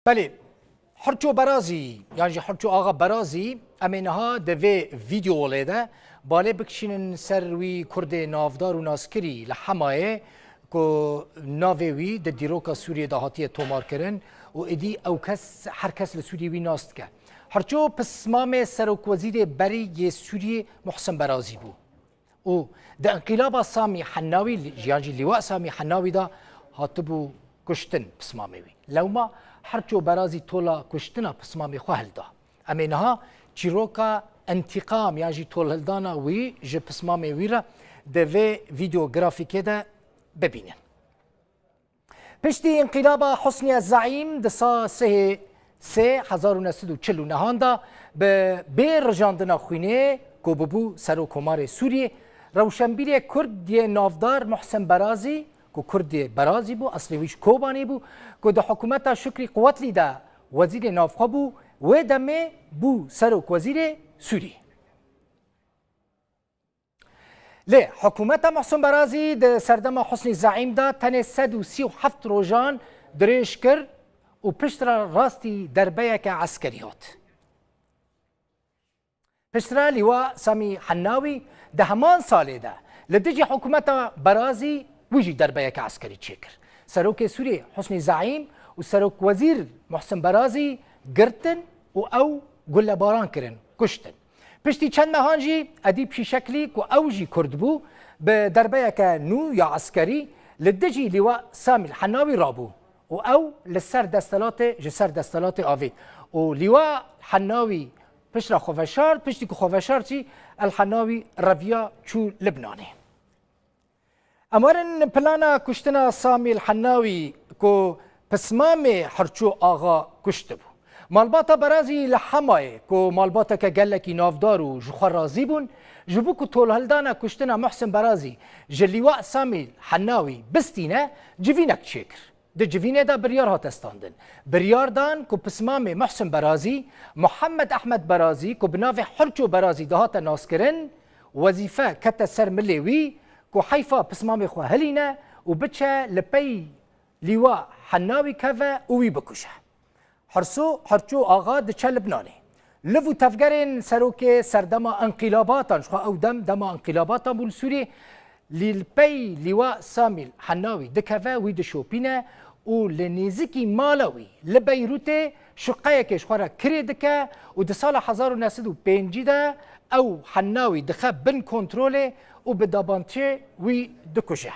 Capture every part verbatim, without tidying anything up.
Belê, Hirço Berazî, yan jî Hirço Axa Berazî, em ê niha di vê vîdeolê de balê bikişînin ser wî kurdê navdar û naskirî li Hemayê ku navê wî di dîroka Sûriyê de hatiye tomarkirin û êdî ew kes, her kes li Sûriyê wî nas dike. Hirço pismamê serokwezîrê berî yê Sûriyê Muhsin Berazî bû. û di Înqîlaba Samî Hennawî, yan jî Lîwa Samî Hennawî de hatibû kuştin pismamê wî. Lewma Hirço Berazî tola kuştina pismamê xwe hilda. Em ê niha çîroka întîqam yan jî tolhildana wî ji pismamê wî re di vê vîdeografîkê de bibînin. Piştî înqîlaba Husnî Zeîm di sa sihê sê hezar û neh sed û çil û nehan de bi bê rijandina xwînê ku bûbû Serokkomarê Sûriyê, rewşenbîrê Kurd yê navdar Muhsin Berazî, ku Kurdê Berazî bû, eslê wî ji Kobanê bû, ku di hikûmeta Şukrî Quwetlî de wezîrê navxwe bû, wê demê bû serokwezîrê Sûriyê. Lê hikûmeta Muhsin Berazî di serdema Husnî Zeîm de tenê sed û sî û heft rojan dirêj kir û piştre rastî derbeyeke eskerî hat. Piştre Lîwa Samî Hennawî di heman salê de li dijî hikûmeta Berazî wî jî derbeyeke eskerî çêkir. Serokê Sûriyê Husnî Zeîm û Serokwezîr Muhsin Berazî girtin û ew gulebaran kirin, kuştin. Piştî çend mehan jî Edîb Şîşeklî ku ew jî Kurd bû, bi derbeyeke nû ya eskerî li dijî Lîwa Samî Hennawî rabû û ew li ser desthilatê, ji ser desthilatê avêt û Lîwa Hennawî piştre xwe veşart, piştî ku xwe veşart jî El Hennawî reviya çû Libnanê. Em werin plana kuştina Samî El Hennawî ku pismamê Hirço Axa kuştibû. Malbata Berazî li Hemayê ku malbateke gelekî navdar û ji xwe razî bûn, ji bo ku tolhildana kuştina Muhsin Berazî ji Lîwa Samî El Hennawî bistîne, civînek çêkir. Di civînê de biryar hate standin. Biryar dan ku pismamê Muhsin Berazî, Muhammed Ehmed Berazî ku bi navê Hirço Berazî dihate naskirin, wezîfe kete ser milê wî ku heyfa pismamê xwe hilîne û biçe li pey Lîwa Hennawî keve û wî bikuje. Hirso, Hirço Axa diçe Libnanê. Liv û tevgerên serokê serdema înqîlabatan, ji xwe ew dem dema înqîlabatan bû li Sûriyê, lî li pey Lîwa Samî El Hennawî dikeve, wî dişopîne û li nêzîkî mala wî li Beyrûtê şuqeyekê ji xwe re kirê dike û di sala hezar û neh sed û pêncî de ew Hennawî dixe bin kontrolê û bi dabançê wî dikuje.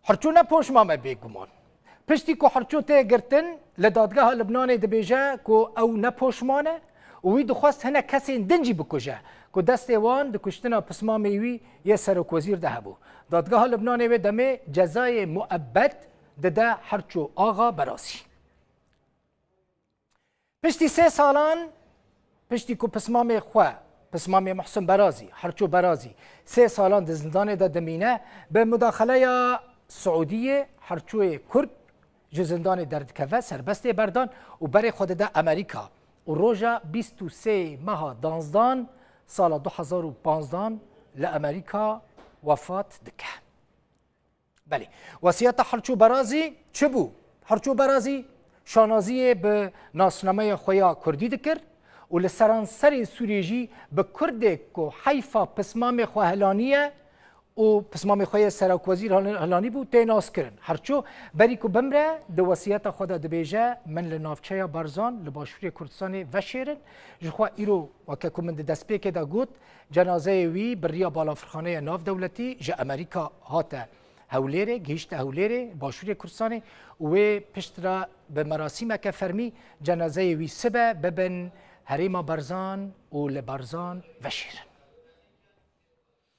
Hirço ne poşman e bêguman. Piştî ku Hirço tê girtin, li dadgeha Libnanê dibêje ku ew ne poşman e û wî dixwest hinek kesên din jî bikuje ku destê wan di kuştina pismamê wî yê serokwezîr de hebû. Dadgeha Libnanê wê demê cezayê muebbet dide Hirço Axa Berazî. Piştî sê salan, piştî ku pismamê xwe, pismamê Muhsin Berazî, Hirço Berazî, sê salan di zindanê de dimîne, bi mudaxeleya Siûdiyê Hirçoyê Kurd ji zindanê derdikeve, serbestê berdan û berê xwe dide Amerîka û roja bîst û sê meha danzdan sala du hezar û panzdan li Amerîka wefat dike. Belê. Wesiyeta Hirço Berazî çi bû? Hirço Berazî şanaziyê bi nasnameya xwe ya kurdî dikir û li seranserê Sûriyê jî bi kurdek ku heyfa pismamê xwe helaniye û pismamê xwe yê serokwezîr hel-, helanî bû, tê naskirin. Hirço berî ku bimre, di wesiyeta xwe de dibêje, Min li navçeya Barzan li başûrê Kurdistanê veşêrin. Ji xwe îro, weke ku min di destpêkê de got, cenazeyê wî bi riya balafirxaneya navdewletî ji Amerîka hate Hewlêrê, gihîşte Hewlêrê, başûrê Kurdistanê û wê piştre bi merasîmeke fermî cenazeyê wî sibe bibin herêma Barzan û li Barzan veşêrin.